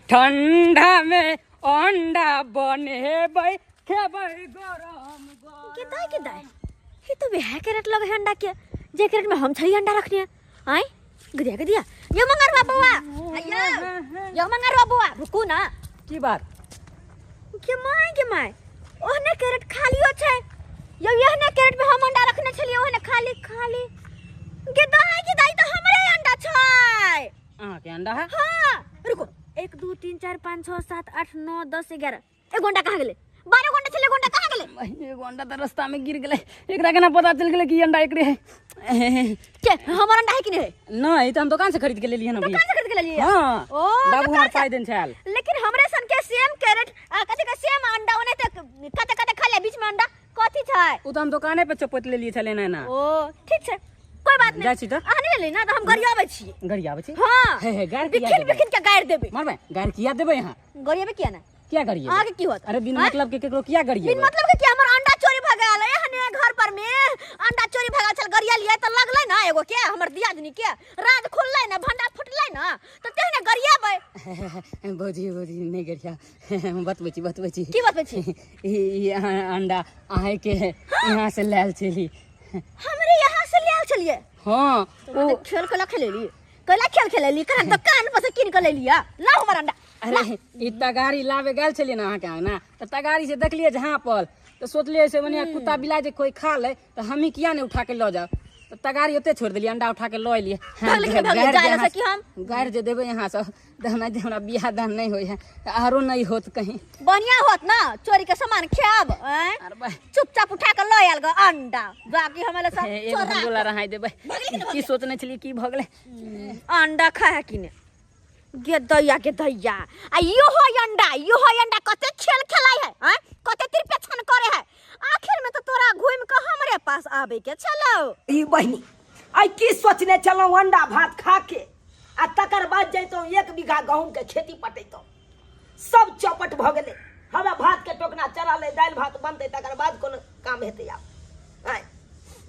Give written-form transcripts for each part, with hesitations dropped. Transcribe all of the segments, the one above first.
ठंडा में अंडा बनेबै खेबै गरम गरम। के दाई के दाई ये तो बिहार के रेट लगे है अंडा के जे के रेट में हम छली अंडा रखने हैं आय गदिया गदिया यो मंगरवा बउआ अयो यो मंगरवा बउआ रुकू ना की बात के my के my ओहने कैरेट खालियो छै यो एहने कैरेट में हम अंडा रखने छलियै ओहने खाली खाली गे दाई के दाई तो हमरे अंडा छै अहाँके अंडा है हाँ रुको 1 2 3 4 5 6 7 8 9 10 11 एगो अंडा कहाँ गेलै 12 गो अंडा छलै एगो अंडा कहाँ गेलै एगो अंडा तऽ रास्ता में गिर गेलै एकरा केना पता चलि गेलै कि ई अंडा एकरे है के हमर अंडा है कि नहीं है नहीं तऽ हम दोकान से खरीद के लेलियै हन अभी दुकान से खरीद के लेलियै हाँ ओ बाबू दुकान हमर से पाइ देने छल लेकिन हमरे सन के सेम कैरेट आ कथी के सेम अंडा ओने ते कते कते खा ले बीच में अंडा कथी छै ओ तऽ हम दोकाने पे चौपट लेलियै छलै एना एना ओ ठीक छै कोई बात नहीं जाइ छी तऽ अहाँ नहीं लेली ना तऽ हम गरियाबै छी गाड़ी आबै छी हाँ हे हे गाड़ी किया बिखिन देबै बिखिन के गारि देबै मारबै गाड़ी किया देबै अहाँ गरियाबै किया ना किया गरिएबै अहाँके की होत अरे बिन आँय? मतलब के केकरो किया बिन गरिएबै मतलब के कि हमर अंडा चोरी भऽ गेल एहने घर पर में अंडा चोरी भऽ गेल छल गरियलियै तऽ लगलै ना एगो के हमर दियादनी के राज खुललै ना भंडा फुटलै ना तऽ तेहने गरियेबै भौजी भौजी नहि गरिया बतबै छी बतबै छी की बतबै छी ई ई अहाँ अंडा अहाँके यहाँ से लायल छली हमरे यहाँ से लायल छलियै हाँ ओ खेल केला खेलेली कैला खेल खेलेली कहाँ दुकान पर से कीन के लेलियै लाउ हमर अंडा अरे ई तगारी लाबे गेल छलियै ने अहाँके अंगना तऽ तगारी से देखलियै झाँपल तऽ सोचलियै से बढ़िआँ कुत्ता बिलाइ जे कोइ खा लै तऽ हमही किया नहि उठा के लऽ जाउ तऽ तगारी ओते छोड़ि देलियै अंडा उठा के लऽ एलियै भगले कि भगले, गारि जे जाय अहाँ- से कि हम? गारि जे देबै अहाँ सब तऽ हमरा जे हमरा बियाह दान नहि होइ है तऽ आरो नहि होत कहीं बढ़िया होत ना चोरी के सामान खायब आँय? अरे बा चुपचाप उठा के लऽ आयल ग अंडा बाकी हमरा सब हे, एगो चोरा हम गोला रहाय देबै की सोचने छलियै की भऽ गेलै अंडा खाए कि ने गे दैया गे दैया आ यो हो अंडा यो हो अंडा कते खेल खेलाय है आँय कते तिरपेछन करे है आखिर में तो तोरा घूम के हमरे पास आबे के छलो ई बहिनी आइ की सोचने छलहुँ अंडा भात खा के आ तकर बाद जैतहुँ एक बीघा गहूँम के खेती पटैतहुँ सब चौपट भऽ गेलै हमरा भात के टोकना चढ़ल अइ दालि भात बनतै तकर बाद कोनो काम हेतै आब आँय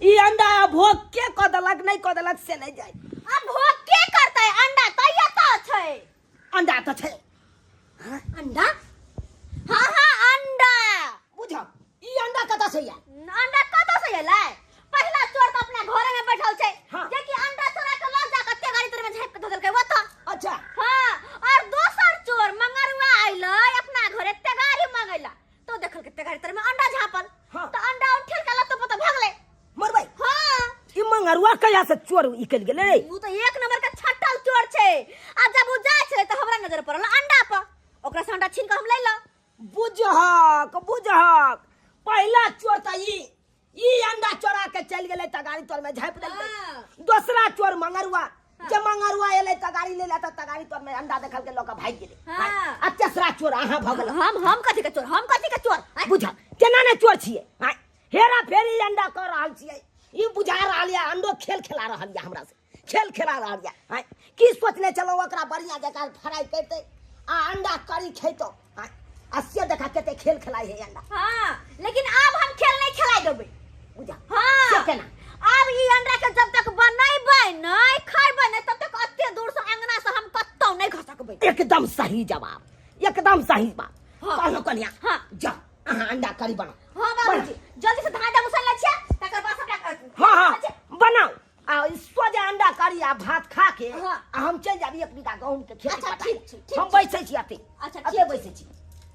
ई अंडा आ भोग के कऽ देलक नहि कऽ देलक से नहि जाय अब भोग के करतै अंडा तऽ एतऽ छै अंडा तऽ छै अंडा हाँ हाँ अंडा बुझ ई अंडा कतऽ से आयल अंडा कतऽ से एलै पहिला चोर तऽ अपना घरे में बैठल छै हाँ। जे कि अंडा चोरा के लऽ जा कते गाड़ी तर में झापि के धऽ देलकै ओतऽ अच्छा हाँ और दोसर चोर मंगरुआ अइलै अपना घरे तेगारी मंगैला तो देखलकै तेगारी तर में अंडा झापल हाँ। तऽ अंडा उठेल के लत्तो पत्तो भगलै मरबै हाँ ई मंगरुआ कहिया से चोर निकलि गेलै उ तऽ एक नंबर के छट्टल चोर छै आ जब उ जाइ छलै तऽ हमरा नजर पड़ल अंडा पर ओकरा से अंडा छीन के हम ले लो बुझहक बुझहक पहिला चोर तऽ ई ई अंडा चोरा के चलि गेलै तगारी तर में झापि देलकै हाँ। दोसरा चोर मंगरुआ जे मंगरुआ एलै तगारी ले तऽ तगारी तर में अंडा देखलकै लऽ कऽ भागि गेलै हाँ। आ तेसरा चोर अहाँ भऽ गेल हम कथी के चोर हम कथी के चोर आँय? बुझ केना ने चोर छियै आँय हेरा फेरी अंडा कऽ रहल छियै ई बुझा रहल यऽ अंडो खेल खेला रहल यऽ हमरा से खेल खेला रहल यऽ आँय की सोचने छलहुँ ओकरा बढ़िआँ जकाँ फ्राई करितै आ अंडा करी खैतहुँ आँय आ से देखा कते खेल खेलाइ है अंडा हाँ लेकिन आब हम खेल नहीं खेलाय देबै बुझा हाँ से केना आब ई अंडा के जब तक बनेबै नहीं खैबै नहीं तब तक एते दूर से अंगना से हम कतौ नहीं घसकबै एकदम सही जवाब एकदम सही बात हाँ। कहलहुँ कनिया हाँ। जा अहाँ अंडा करी बनाउ हाँ बाबूजी जल्दी से धान मुसल लै छियै तकर बाद सबटा हाँ हाँ बनाउ आ ई सोझे अंडा करी आ भात खा के हाँ। आ हम चलि जाबी एक बीघा गहूम के खेत अच्छा, पटाइ। ठीक छै, ठीक हम छै। बैसै छी अते अच्छा, अते ठीक छै। बैसै छी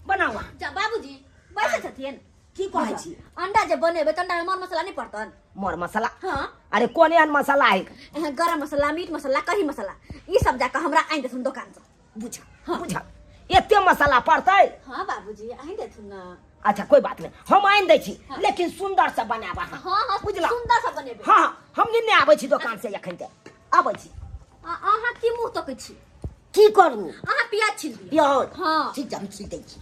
बनाउ अहाँ जा बाबूजी बैसै छथिन की कहै छी अंडा जे बनेबै तऽ अंडा में मर मसाला नहि पड़तन मर मसाला हाँ अरे कोन एहन मसाला है एहन गरम मसाला मीट मसाला कढ़ी मसाला ई सब जाकऽ हमरा आनि देथुन दोकान से बुझ हाँ। बुझ एते मसाला पड़तै हाँ बाबूजी आनि देथुन ना अच्छा कोई बात नहीं हम आनि दै छी हाँ। लेकिन सुंदर से बनायब अहाँ हाँ हाँ बुझला सुंदर से बनेबै हाँ हाँ हम नेने आबै छी दोकान से एखन ते आबै छी अहाँ की मुँह तकै छी की करू अहाँ प्याज छील दियौ प्याज हाँ। ठीक छै हम छील दै छी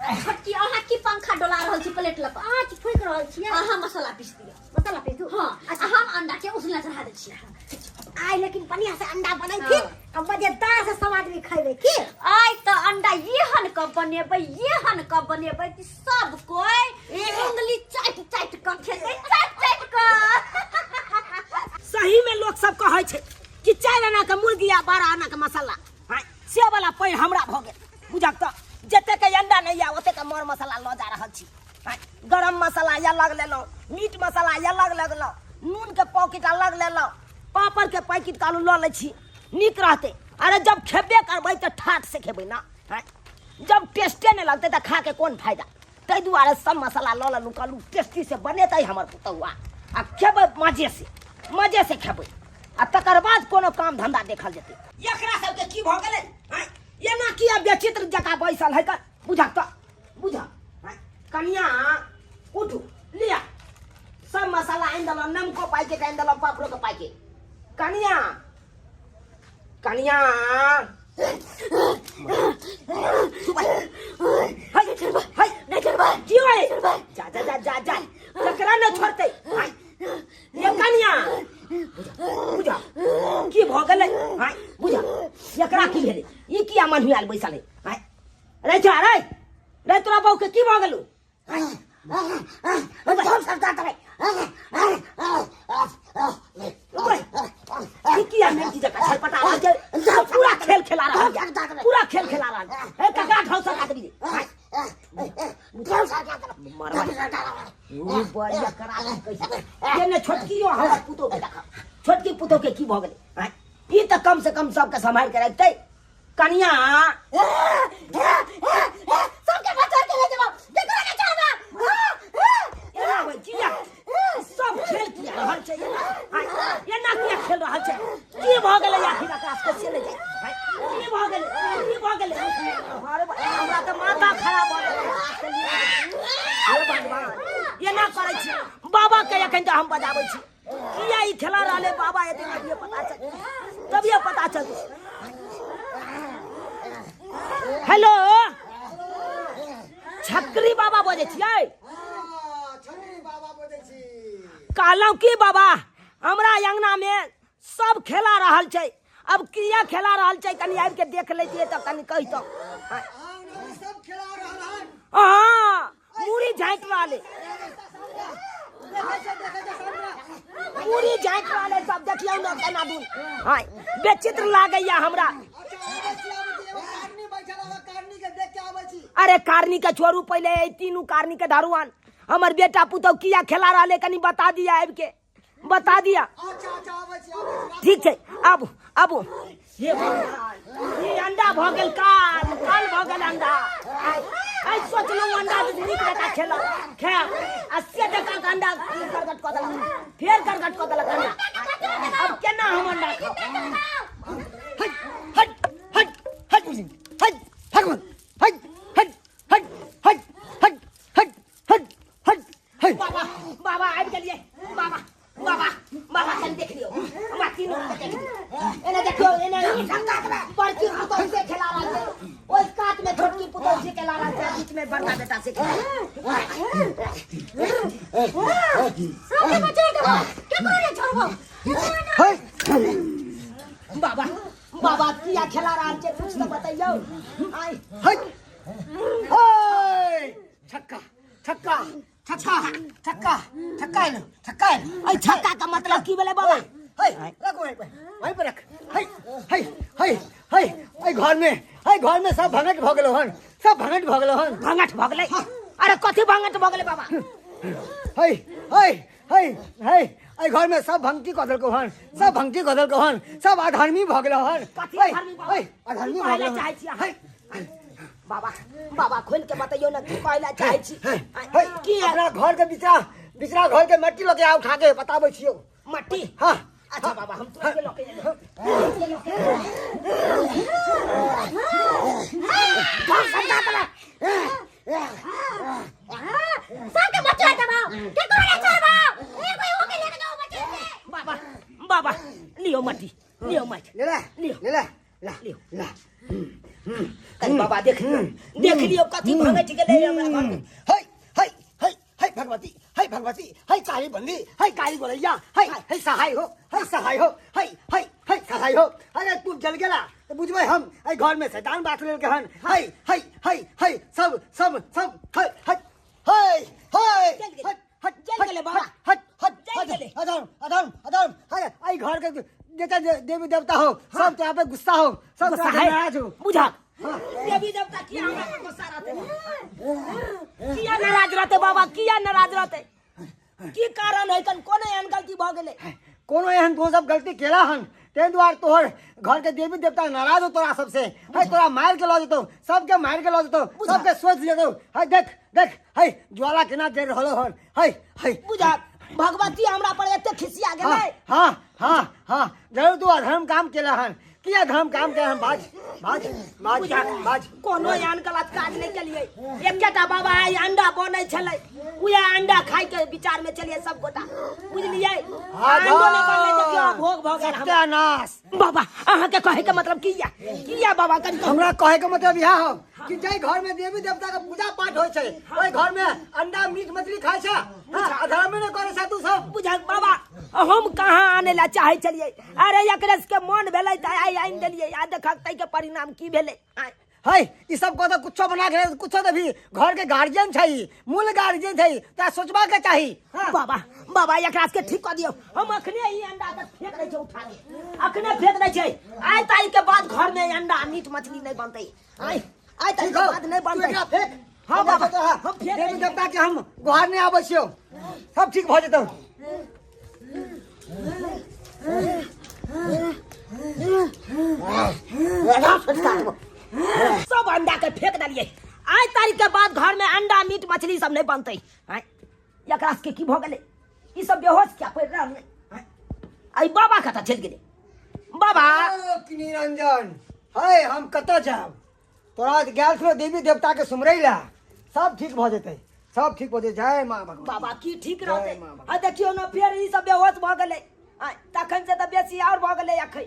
छोटकी अहाँ की पंखा डोला रहल छी प्लेट लऽ कऽ अहाँ की फूकि रहल छियै अहाँ मसाला पीस दियौ मसाला पीस दू हाँ आ हम अंडा के उसने चढ़ा दै छियै आइ लेकिन बढ़िया से अंडा बनैथिन आ मजेदार से सब आदमी खैबै की आइ तऽ अंडा एहन कऽ बनेबै एहन कऽ बनेबै कि सब कोई उंगली चाटि चाटि कऽ खेतै चाटि चाटि कऽ सही में लोग सब कहै छै कि 4 आना के मुर्गी आ 12 आना के मसाला आँय, से वाला पानि हमरा भऽ गेल बुझक तऽ। जतेक अंडा नहि यऽ ओतेक मर मसाला लऽ जा रहल छी। गरम मसाला अलग लेलहुँ, मीट मसाला अलग लेलहुँ, नूनके पॉकेट अलग लेलहुँ, पापड़के पैकेट कहलहुँ लऽ लै छी, नीक रहतै। अरे जब खेबे करबै तऽ ठाठ से खेबै ना। जब टेस्टे नहि लगतै तऽ खा के कोन फायदा? ताहि दुआरे सब मसाला लऽ लेलहुँ, कहलहुँ टेस्टी से बनेतै हमर पुतहुआ आ खेबै मजे से, मजे से खेबै आ तकर बाद कोनो काम धंधा देखल जेतै। एकरा सबके की भऽ गेलै? एना किया बेचित्र जकाँ बैसल है? बुझक तऽ बुझ। कनिया उठू, लिया सब मसाला आनि देलहुँ, नमको पैकेट आनि देलहुँ, पापड़ोके पैकेट। कनिया कनिया की होय? जा जा जा जा जा, जकरा नहि छोड़तै। ये कनिया बुझ की भऽ गेलै? बुझ एकरा की भेलै? ई किया मन्हुआयल बैसल है? रे छा रे रे, तोरा बहू के की भऽ गेलौ? किया मेहनती जकाँ छटपटा रहल छै? पूरा खेल खेला रहल छै, पूरा खेल खेला रहल छै। ए ककरा ढौस सका देबी? मरवा बढ़िया करा के ने छोटकी हमर पुतोह के देखा, छोटकी पुतोह के की भऽ गेलै? ई तऽ कम से कम सबके सम्हारि के रखतै। कनिया सबके बचा के ले जेबो, केकरो के छोड़बो। एना होइ किया? सब खेल किया रहल छै एना? एना किया खेल रहल छै? की भऽ गेलै आखिर आकाश के से नहि जाय? की भऽ गेलै? की भऽ गेलै? अरे हमरा तऽ माथा खराब भऽ गेलै। हे भगवान, एना करै छी? बाबा के एखन तऽ हम बजाबै छी। किया ई खेला रहलै बाबा एते? तभिए पता चल, तभिए पता चल। हेलो, छकरी बाबा बजै छियै? कहलहुँ की बाबा, हमरा अंगना में सब खेला रहल छै, अब किया खेला रहल छै कनि आबि के देख लैतियै तऽ कनि कहितहुँ। हाँ, मुड़ी झाँकि रहल है, मुड़ी झाँकि रहल है सब। देखियौ ने केना दून। हाँ, बेचित्र लागैया हमरा। अरे कारनी के छोड़ू, पहिले एहि तीनू कारनी के धरुआन। हमर बेटा पुतहु किया खेला रहले कनि बता दिया, आबि के बता दिया। ठीक छै, आबू आबू। हे भगवान, ई अंडा भऽ गेल काल, काल भऽ गेल अंडा। आइ सोचलहुँ अंडा नीक जकाँ खेलक खायब आ से जकाँ अंडा करगट कऽ देलक, फेर करगट कऽ देलक अंडा। अब केना हम अंडा खाउ? हट हट हट हट हट भगवान, हट हट हट हट हट हट हट हट हट। बाबा बाबा आबि गेलियै बाबा। बाबा बाबा कनि देख लियौ हमरा तीनू के, देख लियौ। एने देखियौ, एने बड़की पुतहु से खेला रहल छै, ओहि कात में छोटकी पुतहु से खेला रहल छै, बीच में बड़का बेटा से खेला। सबके बचा देबो, केकरो नहि छोड़बो। बाबा बाबा, किया खेला रहल छै कुछ तऽ बतैयौ। आइ हट हे, छक्का छक्का छक्का छक्का छक्का एलो, छक्का एलो। एहि छक्का के मतलब की भेलै बाबा? हे रख वहीं पर, वहीं पर रख। हे हे हे हे, एहि घर में, एहि घर में सब भंगट भऽ गेलो हन, सब भंगट भऽ गेलो हन। भंगट भऽ गेलै? अरे कथी भंगट भऽ गेलै बाबा? हे हे हे हे, एहि घर में सब भंगटी कऽ देलकौ हन, सब भंगटी कऽ देलकौ हन, सब अधर्मी भऽ गेलो हन। कथी अधर्मी बाबा? हे, अधर्मी की भऽ कहै लए गेलो हन। चाहै छी अहाँ? बाबा बाबा, खोलि के बतैयौ ने की कहै लए चाहै छी? हे हे, की है? अपना घर के बिचरा, बिचरा घर के मट्टी लऽ के आ, उठा के बताबै छियौ। मट्टी? हाँ। अच्छा बाबा, हम तुरंत लऽ के एबै। सबके बचा देबो, केकरो नहि छोड़बो। एगो एगो के लेके जाओ बचा के। बाबा बाबा, लियो मट्टी, लियो मट्टी। ले ले। लियो। ले ले ला। लियो। ला। कनि बाबा देख लियो, देख लियो कथी भंगट गेलै हमरा घर में। हे हे हे हे भगवती, हे भगवती, हे काली बंदी, हे काली गोरैया, हे हे सहाय हो, हे सहाय हो, हे हे हे सहाय हो। अरे तू जल गेला तो बुझबै हम एहि घर में शैतान बात लेलकै हन। हे हे हे हे, सब सब सब, हे हे हे हे। जल गेलै। हट हट। जल गेलै बाबा। हट हट। जल गेलै। अधर्म अधर्म अधर्म, हे एहि घर के जेता देवी देवता हो सब तोरा पे गुस्सा हो, सब गुस्सा तोरा पे है नाराज हो। बुझा देवी देवता किया हमरा पर गुस्सा रहते, किया नाराज रहते बाबा, किया नाराज रहते? की कारण है? कन कोनो एहन गलती भ गेलै? कोनो एहन तो सब गलती केला हन, ताहि दुआरे तोहर घर के देवी देवता नाराज हो तोरा सबसे। है तोरा मार के लऽ जेतौ, सबके मार के लऽ जेतौ, सबके सोच जेतौ। है देख देख, है ज्वाला केना जरि रहल हन। है है बुझा भगवती हमरा पर एते खिसिया गेलै। हाँ हाँ हाँ, जरूर तू अधर्म काम केला हन। की अधर्म काम केला हन? बाज बाज बाज बाज। कोनो एहन गलत काज नहि केलियै। एकेटा बाबा आइ अंडा बनै छलै, उएह अंडा खाय के विचार में चलिए सब गोटा, बुझलियै? अंडो नहि बनलै, देखियौ भोग भऽ गेल। सत्यानाश। बाबा अहाँके कहै के मतलब की या? की या बाबा कनि कहू। हमरा कहे के मतलब इएह हो कि जाहि घर में देवी देवता के पूजा पाठ होइ छै ओहि घर में अंडा मीट मछली खाइ छै, अधर्म नहि करै छै तू सब। बुझल बाबा, हम कहाँ आने ला चाहै छलियै? अरे एकरे के मन भेलै तऽ आइ आनि देलियै, आ देखक ताहि के परिणाम की भेलै। है ई सब को तो कुछो बना के कुछो देबी, घर के गार्जियन छै, मूल गार्जियन छै, तोरा सोचबा के चाही। बाबा बाबा एकरा के ठीक कऽ दियौ। हम अखने ई अंडा के फेंक दै छै, उठा के अखने फेंक दै छै। आइ ताई के बाद घर में अंडा मीट मछली नहीं बनतै। आइ आइ ताई के बाद नहीं बनतै। फेंक। हाँ बाबा हम फेंक देवी देवता के हम गुहार नहीं आबै छियौ, सब ठीक भऽ जेतौ। सब अंडा के फेंक देलियै। आइ तारीख के बाद घर में अंडा मीट मछली सब नहीं बनतै। एकरा के की भऽ गेलै? ई सब बेहोश किया पड़ि रहल? आई बाबा कतऽ चलि गेलै? बाबा निरंजन है, हम कतऽ जायब? तोरा गेल छलो देवी देवता के सुमरै ला, सब ठीक भऽ जेतै, सब ठीक भऽ जेतै। जय माँ भगवती। बाबा की ठीक रहतै? आ देखियौ ने फेर ई सब बेहोश भऽ गेलै, तखन से तऽ बेसी आओर भऽ गेलै अखन।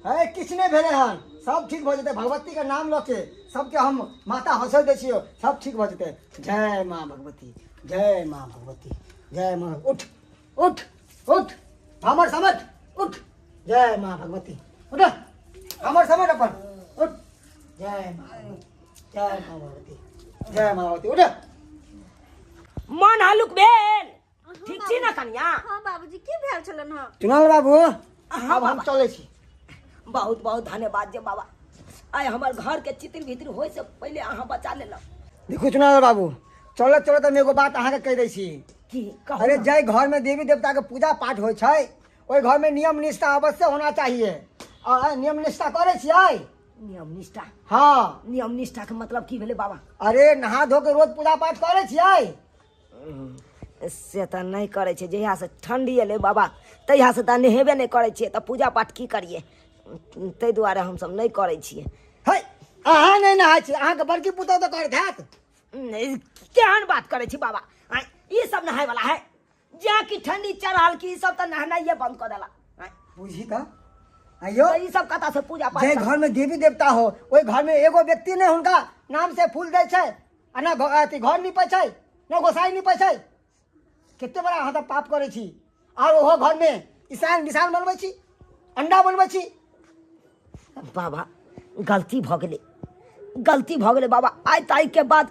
है किछु नहि भेलै हन, सब ठीक भऽ जेतै। भगवती के नाम लऽ के सबके हम माता हंसै दै छियौ, सब ठीक भऽ जेतै। जय माँ भगवती, जय माँ भगवती, जय माँ। उठ उठ उठ, हमर समझ उठ। जय माँ भगवती, उठ हमर समझ अपन उठ। जय माँ, जय माँ भगवती, जय माँ भगवती, उठ। मन हल्लुक भेल? ठीक छी ना कनिया? हाँ बाबूजी, की भेल छलन? हाँ चुनल बाबू, अब हम चलै छी। बहुत बहुत धन्यवाद जे बाबा, आइ हमर घर के चित्र भित्र होय से पहिले अहाँ बचा लेलहुँ। देखू चुनल बाबू, चलत चलत हम एगो बात अहाँके कहि दै छी। की कहू? अरे जाहि घर में देवी देवता के पूजा पाठ होइ छै ओहि घर में नियम निष्ठा अवश्य होना चाहिए। आ नियम निष्ठा करै छियै? नियम निष्ठा? हाँ। नियम निष्ठा के मतलब की भेलै बाबा? अरे नहा धो के रोज पूजा पाठ करै छियै? से तऽ नहि करै छै। जहियासँ ठण्डी एलै बाबा तहियासँ तऽ नहेबे नहि करै छियै, तऽ पूजा पाठ की करियै? ताहि दुआरे हमसब नहि करै छियै। है अहाँ नहि नहाय छियै, अहाँके बड़की पुतहु तऽ करैत हैत। केहन बात करै छी बाबा? ई सब नहायवला है? जहाँ कि ठण्डी चढ़ल कि ई सब तऽ नहेनाइए बंद कऽ देलक। बुझी तऽ आइयो ई सब कतऽ से पूजा पाठ? जे घर में देवी देवता हो ओहि घर में एगो व्यक्ति नहि हुनका नाम से फूल दै छै, आ ना अथी घर नीपै छै, ना गोसाई नीपै छै। कते बड़ा अहाँ तऽ पाप करै छी। आर ओहो घर में ईशान विशान बनबै छी, अंडा बनबै छी। बाबा गलती भऽ गेलै, गलती भऽ गेलै बाबा। आइ तारीख के बाद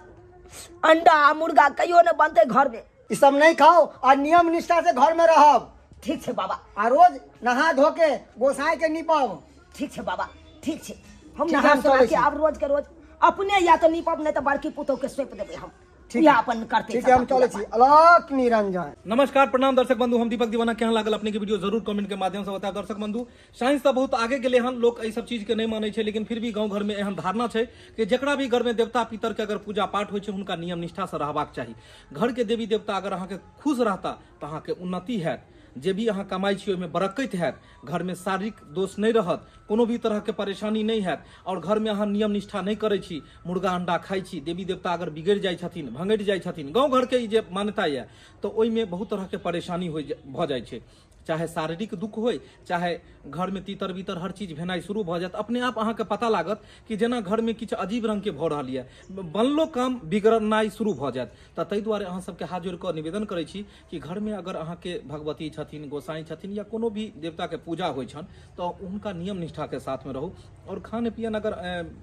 अंडा आ मुर्गा कहियो नहि बनतै घर में। ई सब नहीं खाओ और नियम निष्ठा से घर में रहब। ठीक छै बाबा। आ रोज नहा धो के गोसाई के नीपब। ठीक छै बाबा, ठीक छै। हम ठीक, नहा हम सोना चलै के छी। आब रोज के रोज अपने या तऽ नीपब, नहि तऽ बड़की पुतोह के सौंपि देबै हम। ठीक या अपन करते। ठीक है, हम चलै छी। अलख निरंजन। नमस्कार, प्रणाम दर्शक बंधु, हम दीपक दीवाना। केहन लागल अपने के वीडियो जरूर कमेंट के माध्यम से बताएब। दर्शक बंधु, साइंस तऽ बहुत आगे गेलै हन, लोक एहि सब चीज के नहि मानै छै, लेकिन फिर भी गाँव घर में एहन धारणा छै कि जकरा भी घर में देवता पितर के अगर पूजा पाठ होइ छै हुनका नियम निष्ठा से रहबाक चाही। घर के देवी देवता अगर अहाँके खुश रहता तऽ अहाँके उन्नति हैत, जे भी अहाँ कमाइ छी ओहिमे बरकत हैत, घर में शारीरिक दोष नहि रहत, कोनो भी तरह के परेशानी नहि हैत। और घर में अहाँ नियम निष्ठा नहि करै छी, मुर्गा अंडा खाइ छी, देवी देवता अगर बिगड़ि जाइ छथिन, भंगड़ि जाइ छथिन, गाँव घर के ई जे मान्यता यऽ तऽ ओहिमे बहुत तरह के परेशानी होइ भऽ जाइ छै। चाहे शारीरिक दुख होय, चाहे घर में तीतर बीतर हर चीज भेनाइ शुरू भऽ जायत, अपने आप अहाँके पता लागत कि जेना घर में किछु अजीब रंग के भऽ रहल यऽ, बनलो काम बिगड़नाइ शुरू भऽ जायत। तऽ ताहि दुआरे अहाँ सबके हाथ जोड़ि कऽ निवेदन करै छी कि घर में अगर अहाँके भगवती छथिन, गोसाई छथिन या कोनो भी देवता के पूजा होइ छनि तऽ हुनका नियम निष्ठा के साथ में रहू। और खान पियन अगर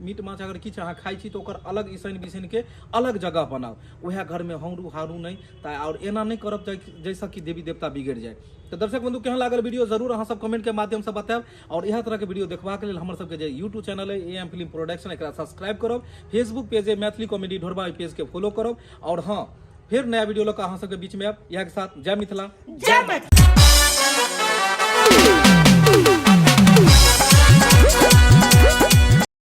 मीट माछ अगर किछु अहाँ खाइ छी तऽ ओकर अलग इसैन बिसैन के अलग जगह बनाउ, वएह घर में हौरू हारू नहि। तऽ और एना नहि करब जाहिसँ कि देवी देवता बिगड़ि जाय। तऽ तऽ दर्शक बंधु, केहन लागल वीडियो जरूर अहाँ सब कमेंट के माध्यम से बतायब और इएह तरह के वीडियो देखबाक लेल हमर सबके जे यूट्यूब चैनल है ए एम फिल्म प्रोडक्शन, एकरा सब्सक्राइब करब, फेसबुक पेज है मैथिली कॉमेडी ढोरबा, पेज के फॉलो करब और हाँ फिर नया वीडियो लऽ कऽ अहाँ सबके बीच में आयब। इएह के साथ जय मिथिला, जय मैथिली।